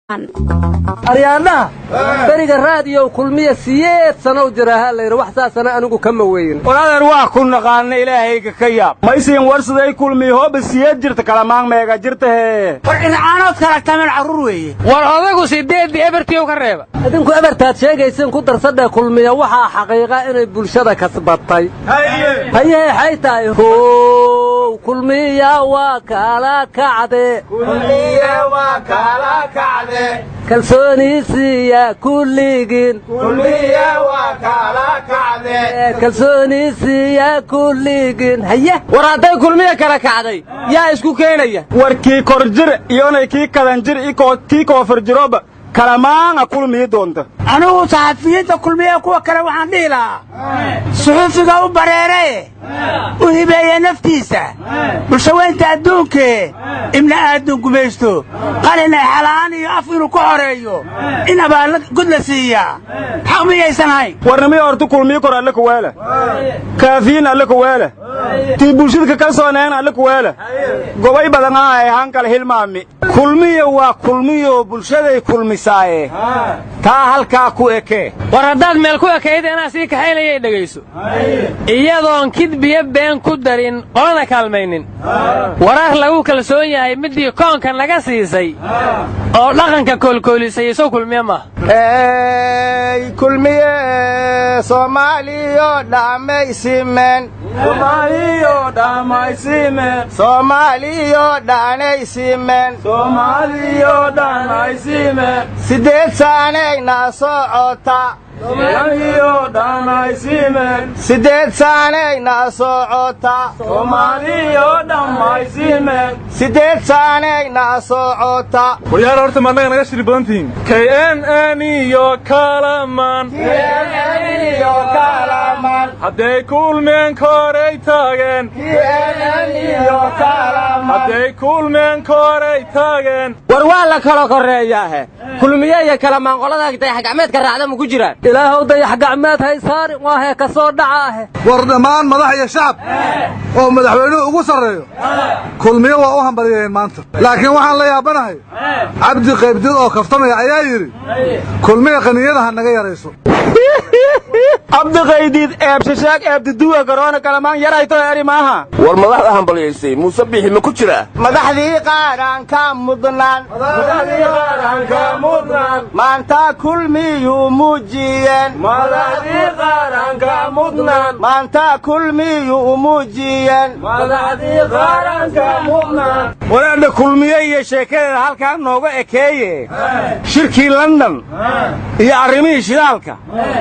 Aryaadhaha, beriga Raadiyow Kulmiya 8 sanow jiraahaa layidhi. Wax saasana anigu kama weyn. Waladeer, waa ku naqaana, Ilaahayga ka yaab. Maysiin warsaday Kulmiy hooba siyeed jirta, kalamaang meega jirtahe? War dhinacaanood kala tameen carruur weeye. War odagu sideeddii ebertiiw ka reeba. Idinku ebertaad sheegaysiin ku darsadhee. Kulmiya waxaa xaqiiqa inay bulshada kasbatay. Hayehe, xay tahay? How Kulmiya waa kala kacde, kalsooni siiya kulligiin, kalsooni siiya kulligiin. Haye. War hadday Kulmiya kala kacday, yaa isku keenaya? War kii kor jir iyonay kii kadan jir iyo kii koofur jiroba kalamaanga kulmiyi doonta. Anigu saxafiyiinta Kulmiye kuwa kale waxaan dhihi lahaa: suxufiga u bareeraye u hibeeye naftiisa bulshaweynta adduunkee ibna aadun gumaysto qalin ay xala'aan iyo af inuu ku xoreeyo in abaalla gud la siiyaa xaq miyaysan hayn? Warnimiyo, horta Kulmiyi kor alle kuweele, kaafiyin alle kuweele, tii bulshada ka kalsooneen alle kuweele, gobay badan ahay hankal hilmaami. Kulmiya waa Kulmiyo, bulshaday kulmisaaye, taa halkaa ku ekee. War haddaad meel ku ekayda anaa sii kaxaynayay, dhegayso. Iyadoon kidbiyo been ku darin, qolana kaalmaynin, warar lagu kalsoon yahay middii koonka naga siisay oo dhaqanka koolkoolisay, isow Kulmiye maaha? Ey Kulmiye, Soomaaliyo dhammaysimeen, Soomaaliyo dhanaysimeen, 8 saanayna socota, 8 saanayna socota, 8 saanayna socota. Waryaal, horta ma annaga naga shiri badan tihiin? KNN iyo Kalamaan hadday kulmeen koray taageen, hadday kulmeen koray taageen. War waa la kala korreeyaahe, Kulmiye iyo Kalamaan qolada dayax gacmeedka raacda ma ku jiraan? Ilaahow dayax gacmeed hay saarin, waahee ka soo dhaca ahe. War dhammaan madax iyo shacab oo madaxweynuhu ugu sarreeyo, Kulmiye waa u hambalyayeen maanta. Laakiin waxaan la yaabanahay, Cabdi Qaybdid oo kaftamaya ayaa yidhi: "Kulmiye qaniyada ha naga yarayso." Cabdiqaydiid eebshashaag eebdiduwa garoona kalamaan yarayto eri maaha. War madaxda hambalyaysay Muuse Biixi ma ku jiraa? Madaxdii qaranka mudnaan maanta Kulmiyuu muujiyeen, maanta Kulmiyuu muujiyeen. Waraadha, Kulmiye iyo sheekadeeda halkaa nooga ekeeye. Shirkii London iyo arrimihii shidaalka,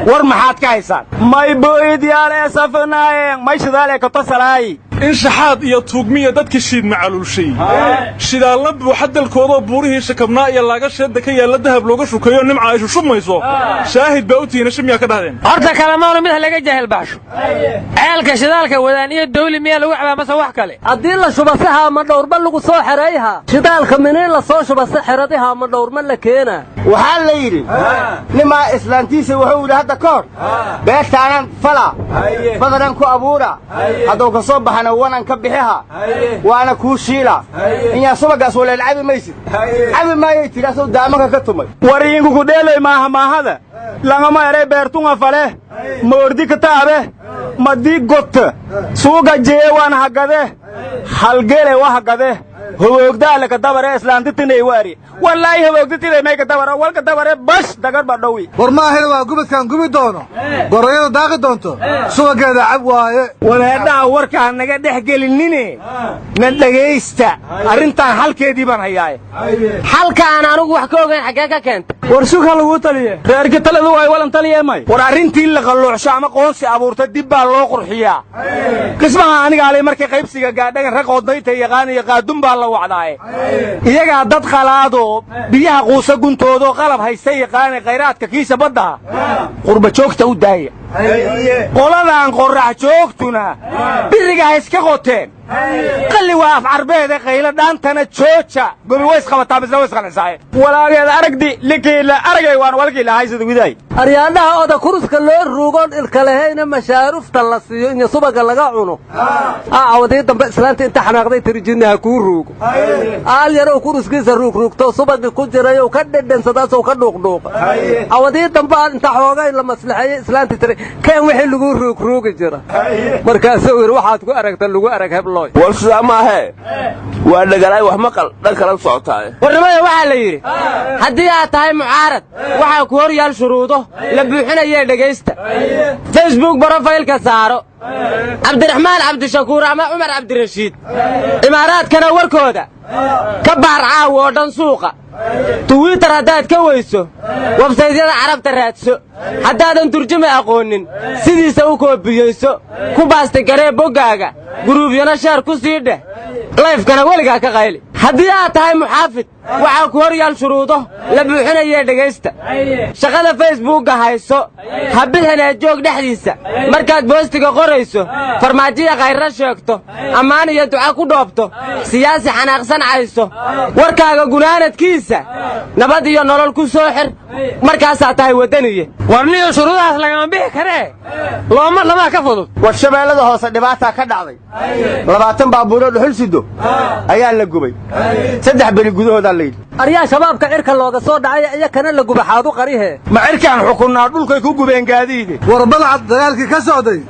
war maxaad ka haysaan? May booyidyaal ee safanaayeen, may shidaal ee kotosalaay. In shaxaad iyo tuugmiya dadka shiid macaluushay, shidaalna buuxa dalkoodoo buurihii shakabnaa iyo laagasheedda ka yaalla dahab looga shukeeyo, nimca ay shushubmayso, shaahid baa u tihiina, shimiyaa ka dhahdeen. Horta Kalamaanu mid ha laga jahil baxsho. Ceelka shidaalka wadaan iyo dawli miyaa lagu cabaa mase wax kale? Haddii la shuba si haama dhowrba lagu soo xerayha shidaalka, minii la soo shuba si xeradi haama dhowrma la keena. Waxaa la yidhi nimaa islaantiisa wuxuu yidhi hadda ka hor: "Beertaanan fala, badanan ku abuura, hadduu ka soo baxana wanan ka bixiha, waana kuu shiila, inyaa subagaas waleen cabi maysid." "Cabi maayay," tidhi, asoo daamanka ka tumay. War iinku dheelay maaha maahada langama eray beertunga fale moordi ka taabe madii gotta suuga jee waan hagade halgele wa hagade hogoogdaale ka dabare islaantitinay waari wallaahi hogoogtitinay may ka dabara walka dabare bash dagar badhowi. War maahina, waa gubadkaan gubi doono, gorayada daaqi doonto, subageeda cab waaye. Wadaadhaha, warka ha naga dhex gelinine, na dhegaysta. Arrintaan xalkeedii baan hayaaye. Xalka aan anigu wax ka ogayn xaggee ka keenta? War sug ha laguu taliye. Reerki taladu waay walan taliye may. War arrintii la qalluucsho ama qoonsi abuurta dib baa loo qurxiyaa. Qismaha aniga alay markay qaybsiga gaadhagan rag oodayta yaqaan iyo qaadun baa la wacdaaye. Iyagaa dad qalaadoo biyaha quusa guntoodoo qalab haysta yaqaane, khayraadka kiisa badda qurba joogta u daaya. Qoladan qorrax joogtuna biriga ha iska qoteen. Qalli waa af carbeede qaylo dhaantana jooja. Gobi way isqabataa misna way isqancisaaye. Walaageed aragdi likiila aragay waan walkii lahay sida widaay. Aryaadhaha oda kuruska loo ruugoon ilka lahayna mashaarufta la siiyo in subaga laga cuno. Aawadii dambe islaanta inta xanaaqday tirjinna ha kuu ruugo. Aal yarow kuruskiisa ruugruugto subagii ku jirayow ka dhedhansadaasoo ka dhuuqdhuuqa. Awadii dambe inta xoogay la maslaxeeyey islaanta tiri keen wixii lagu ruugruugi jira. Markaasuu yidhi waxaad ku aragta lagu arag heblooy. War sidaa maahee waa dhagalaay wax maqal dhan kala socotaaye. Warnimada waxaa la yidhi haddii aad tahay mucaarad waxaa ku hor yaal shuruudo la buuxinayee dhegaysta. Facebook brofaylka saaro Cabdiraxmaan Cabdishakuur ama Cumar Cabdirashiid. Imaaraadkana warkooda ka baar caawa oo dhan suuqa. Twitter haddaad ka weyso websaytyada carabta raadso. Haddaadan turjumi aqoonin sidiisa u koobiyeyso. Ku baasti garee boggaaga guruubyana sheer ku sii dheh. Layfkana weligaa ka qayli. Haddii aad tahay muxaafid waxaa ku hor yaal shuruudo la buuxinayee dhegaysta. Shaqada Facebookga hayso ha bixinee joog dhexdiisa. Markaad boostiga qorayso farmaajiya khayrra sheegto ammaan iyo duca ku dhoobto siyaasi xanaaqsan cayso warkaaga gunaanadkiisa nabad iyo nolol ku soo xir markaasaa tahay waddaniye. Warniyo shuruudahaas lagama bixi karee looma dhamaa ka fudud. War shabeellada hoose dhibaataa ka dhacday. 20 baabuuroo dhuxul sido ayaa la gubay. 3 beri gudahoodaa la yidhi. Aryaa shabaabka cirka looga soo dhacay iyakana la guba xaadu qarihe. Ma cirkaan xukunnaa dhulkay ku gubeen gaadiide. War balcad dagaalkii ka socday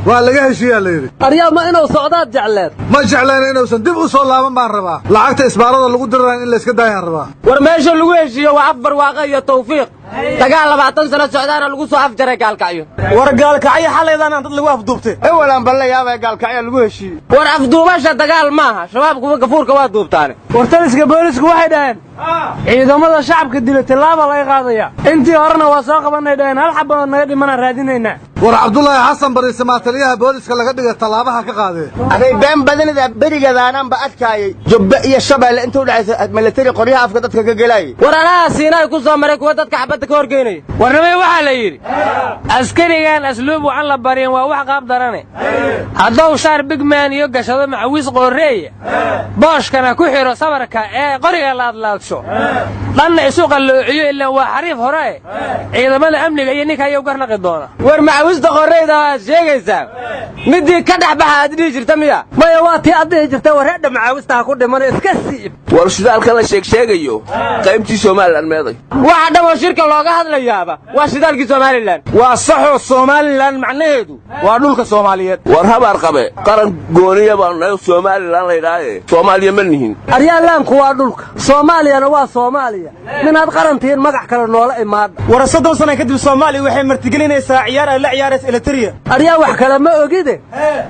waa laga heshiiyaa la yidhi. Aryaa ma inuu socdaad jecleed? Ma jecleen inuusan dib u soo laaban baan rabaa. Lacagta isbaarada lagu diranayo in la iska daayaan rabaa. War meesha lagu heshiiyo waa afbar waaqa iyo tawfiiq. Dagaal 20 sano socdaana lagu soo afjaray gaalkacyo. War gaalkacyo xalaydan aan dad lagu afduubtay. Ewalan balla yaabay gaalkacyo lagu heshiiyey. War afduubasha dagaal maaha, shabaabku gafuurka waa duubtaane. War taliska boolisku waxay dhaheen ciidamada shacabka dila tallaaba laga qaadaya. Intii horena waa soo qabanay dhaheen hal xabad naga dhimana raadinaynaa. War Cabdullaahi Xasan Bariise maataliyaha booliska laga dhigay tallaabaha ka qaadee. Aday been badanida berigadaanaan ba adkaayay jubbe iyo shabeelle intuu dhaxaysa military qoryaha afka dadka ka gelayay. War anaa Siinay ku soo maray kuwa dadka xabadda ka horgeynaya. Warnimay waxaa la yidhi askarigan asluub wacan la barin waa wax qaab darane. Hadduu shaar bigman iyo gashado macawiis qoorreeya booshkana ku xiro sabarka ee qoriga la adlaadsho dhanna isu qalloociyo ilaa waa xariif hore ciidamada amniga iyo ninka ayuu garnaqi doona. War macawiista qorreyda aad sheegaysaa midii ka dhex baxa aad dhihi jirta miya? Maya waa tii aad dhihi jirta wareedha macaawista ha ku dhiman iska siib. War shidaalka la sheegsheegayo qaybtii Somaliland meeday. Waxa dhan oo shirka looga hadlayaaba waa shidaalkii Somaliland. Waa saxoo Somaliland macnaheedu waa dhulka Soomaaliyeed. War habaar qabe qaran gooniya baan nahay Somaliland la yidhaahe Soomaaliya ma nihin. Aryaalaanku waa dhulka Soomaaliyana waa Soomaaliya. Minaad qarantiin magac kale noola imaad. War 30 sano kadib Soomaaliya waxay martigelinaysaa ciyaar ay la ciyaarayso Eritrea. Aryaa wax kale ma ogide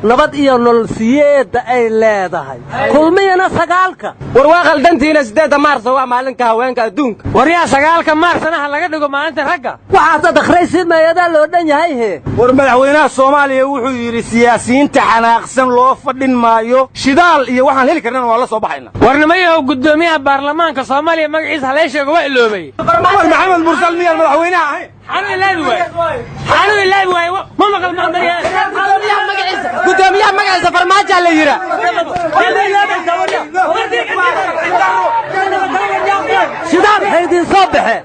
nabad iyo nolol siyeeda ay leedahay. Kulmiyana 9. War waa qaldantiina 8 Maarso waa maalinka haweenka adduunka. War yaa 9 Maarsana laga dhigo maalinta ragga. Waxaad akhraysid maayada loo dhan yahay he. War madaxweynaha Soomaaliya wuxuu yidhi siyaasiyiinta xanaaqsan loo fadhin maayo shidaal iyo waxaan heli karnana waa la soo baxaynaa. Warnimayahow guddoomiyaha baarlamaanka Soomaaliya magaciisa halay sheego waa iloobay. War Maxamed Mursal miyaan madaxweynaha ahayn? Xanu ilaabi waay. Xanu ilaabi waay. Ma maqal maandariya. Guddoomiyaha magaciisa farmaajo la yira. Shidaal xaydin soo baxe.